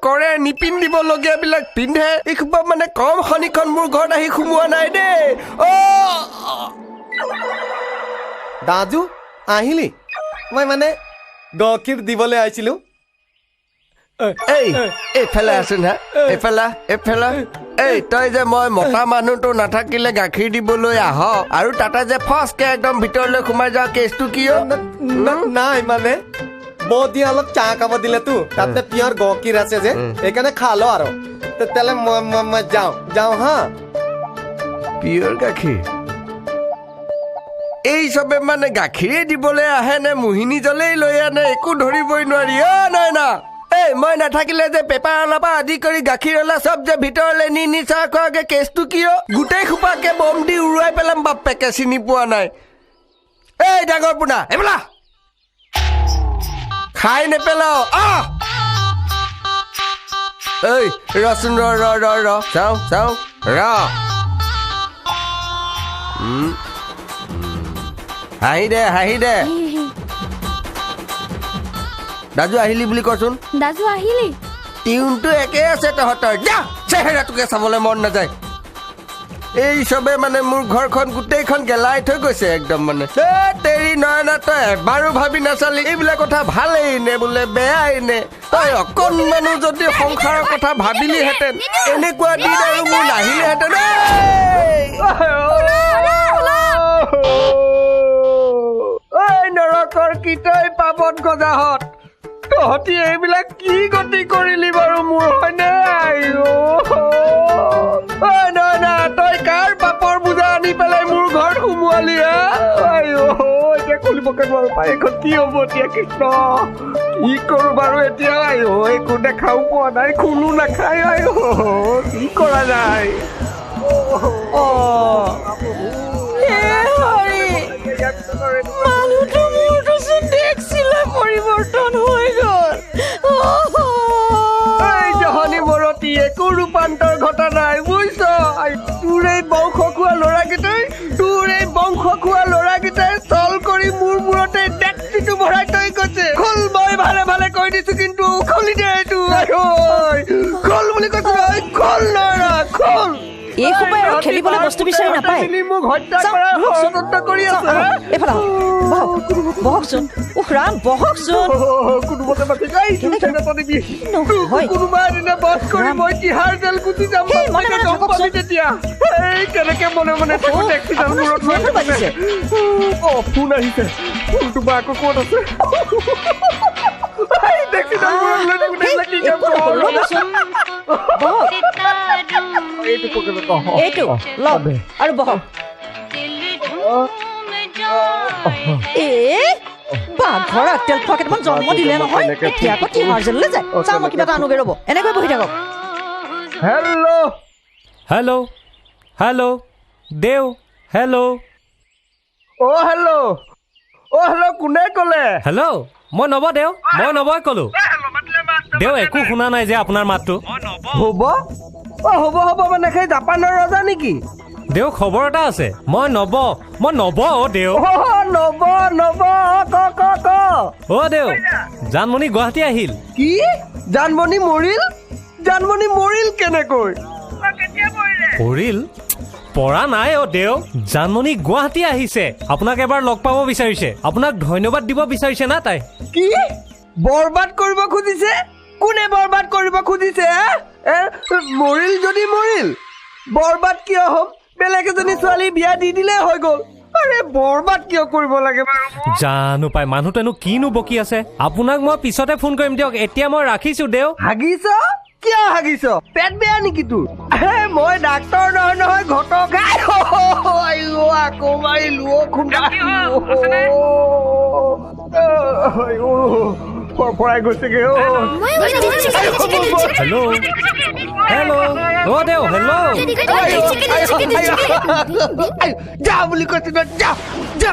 কৰে, নিপিন্ধিবলগীয়াবিলাক পিন্ধে। এইসোপা মানে কম শনিখন মোৰ ঘৰত আহি সোমোৱা নাই দেই। অ। দাজু, আহিলি? মই মানে গাখীৰ দিবলৈ আহিছিলো। এই, এইফালে আছোন। হা, এইফালে, এইফালে। এই, তই যে মই মতা মানুহটো নাথাকিলে গাখীৰ দিবলৈ আহ আৰু তাতে যে ফচকে একদম ভিতৰলৈ সোমাই যাওঁ, কেছটো কি অ'? নাই, মানে বৌদি অলপ চাহ খাব দিলেতো, তাতে পিয়ৰ গাখীৰ আছে যে, সেইকাৰণে খালো আৰু। তেতিয়াহ'লে মই যাওঁ যাওঁ হা। পিয়ৰ গাখীৰ? এই চবে মানে গাখীৰে দিবলৈ আহে নে মোহিনী জলেই লৈ আনে, একো ধৰিবই নোৱাৰি। অ নয়না, এই মই নাথাকিলে যে পেপাৰ পৰা আদি কৰি গাখীৰ অলা চব যে ভিতৰলৈ নি নি চাহ খোৱাগে, কেছটো কি অ'? গোটেই সোপাকে বম দি উৰুৱাই পেলাম বাপেকে, চিনি পোৱা নাই। এই ডাঙৰ পোনা, এইবোলা খাই নেপেলাও। আহ, ঐ ৰচোন, ৰ ৰ ৰ ৰ, চাওঁ চাওঁ, ৰ। হাঁহি দে, হাঁহি দে। দাজু আহিলি বুলি কচোন। দাজু আহিলি। টিউনটো একে আছে তহঁতৰ। যা, চেহেৰাটোকে চাবলৈ মন নাযায়। এই চবে মানে মোৰ ঘৰখন গোটেইখন গেলাই থৈ গৈছে একদম মানে। এ তেৰি নয়না, তই এবাৰো ভাবি নাচালি এইবিলাক কথা ভালেই নে বোলে বেয়াই নে? তই অকণমানো যদি সংসাৰৰ কথা ভাবিলিহেঁতেন, এনেকুৱা দিন আৰু মোৰ নাহিলেহেঁতেন। এই! ঐ নৰকৰ কীটই পাপত গজাহঁত, তহঁতি এইবিলাক কি গতি কৰিলি বাৰু মোৰ, হয়নে? আইঅ, ঐ নয়না, তই কাৰ পাপৰ বোজা আনি পেলাই মোৰ ঘৰত সোমোৱালি হা? আইঅ, এতিয়া খুলিবকে নোৱাৰো পাই এইখন। কি হ'ব এতিয়া? কৃষ্ণ, কি কৰো বাৰু এতিয়া? আইঅ, একো দেখাও পোৱা নাই, খোলো নাখায়। আইঅ, কি কৰা যায়? অ হে হৰি, মানুহটো মোৰটোচোন দেখছিলে পৰিৱৰ্তন হৈ গ'ল। এই জহনী মৰতী, একো ৰূপান্তৰ ঘটা নাই, বুজিছ? তোৰ এই বংশ খোৱা ল'ৰাকেইটাই, তোৰ এই বংশ খোৱা ল'ৰাকেইটাই চল কৰি মোৰ মূৰতে ডেকচিটো ভৰাই থৈ গৈছে। খোল, মই ভালে ভালে কৈ দিছো কিন্তু, খুলি দে এইটো। আইঐ, খোল বুলি কৈছো নহয়, খোল ল'ৰা, খোল। এই সোপাই আৰু খেলিবলৈ বস্তু বিচাৰি নাপায়। মিলি মোক হত্যা চাওক, কৰাৰ বহকচোন। ষড়যন্ত্ৰ কৰি চাওক, আছে। আহক, এইফালে আহক। বহক, বহকচোন। উফ ৰাম, বহকচোন। কোনোবাতে বাচি যায়। দিবি নহয়। কোনোবা এদিনা বধ কৰি ৰাম। মই তিহাৰ জেল গুচি যাম। সেই, মনে মনে গম পাবি থাককচোন। তেতিয়া। এই কেনেকে মনে মনে থাকো? অ, টেক্সিডাল আপোনাৰ মূৰত লৈ ফোনটো থাকোতে। বাজিছে। অ, ফোন আহিছে। ফোনটো বা আকৌ ক'ত আছে? এই টেক্সিডাল মূৰত লৈ থাকোতে সেই, এইবিলাক কি কাম একো নকৰো, কৰো? ৰ'বচোন। বহক। এইটো পকেটত। অ, অ, এইটো অ, লওক দে। আৰু বহক। এ বাঘৰ আগতেল খোৱা কেইটামান জন্ম দিলে নহয়, এতিয়া আকৌ তিহাৰ জেললৈ যায়। চাওঁ, মই কিবা এটা আনোগে, ৰ'ব। এনেকৈ বহি থাকক। হেল্ল'। হেল্ল', হেল্ল' দেউ, হেল্ল'। অ হেল্ল', অ হেল্ল', কোনে ক'লে? হেল্ল', মই নৱ দেউ, মই নৱই ক'লো দেউ। একো শুনা নাই যে আপোনাৰ মাতটো। হ'ব, অ হ'ব হ'ব, মানে সেই জাপানৰ ৰজা নেকি? দেউ, খবৰ এটা আছে। মই নৱ, মই নৱ অ দেউ। অ নৱ, নৱ, ক ক ক। অ দেউ, জানমণি গুৱাহাটী আহিল। কি? জানমণি মৰিল? জানমণি মৰিল কেনেকৈ? পৰিল? পৰা নাই অ দেউ। জানমণি গুৱাহাটী আহিছে, আপোনাক এবাৰ লগ পাব বিচাৰিছে। আপোনাক ধন্যবাদ দিব বিচাৰিছে না তাই। কি বৰবাদ কৰিব খুজিছে? কোনে বৰবাদ কৰিব খুজিছে? হে? এ, মৰিল যদি মৰিল, বৰবাদ কিয় হ'ম? বেলেগ এজনী ছোৱালী বিয়া দি দিলে হৈ গ'ল। আৰে, বৰবাদ কিয় কৰিব লাগে বাৰু? জানো পাই, মানুহটোৱেনো কিনো বকি আছে। আপোনাক মই পিছতে ফোন কৰিম দিয়ক, এতিয়া মই ৰাখিছো দেউ। হাগিছ? কিয় হাগিছ? পেট বেয়া নেকি তোৰ? হে, মই ডাক্তৰ নহয় নহয়, ঘটক। আইঅ, আকৌ মাৰিলো অ, খুন্দা। ফৰফৰাই গৈছেগে অ। হেল্ল', হেল্ল' অ দেউ, হেল্ল'। যা বুলি কৈছো ন, যা যা।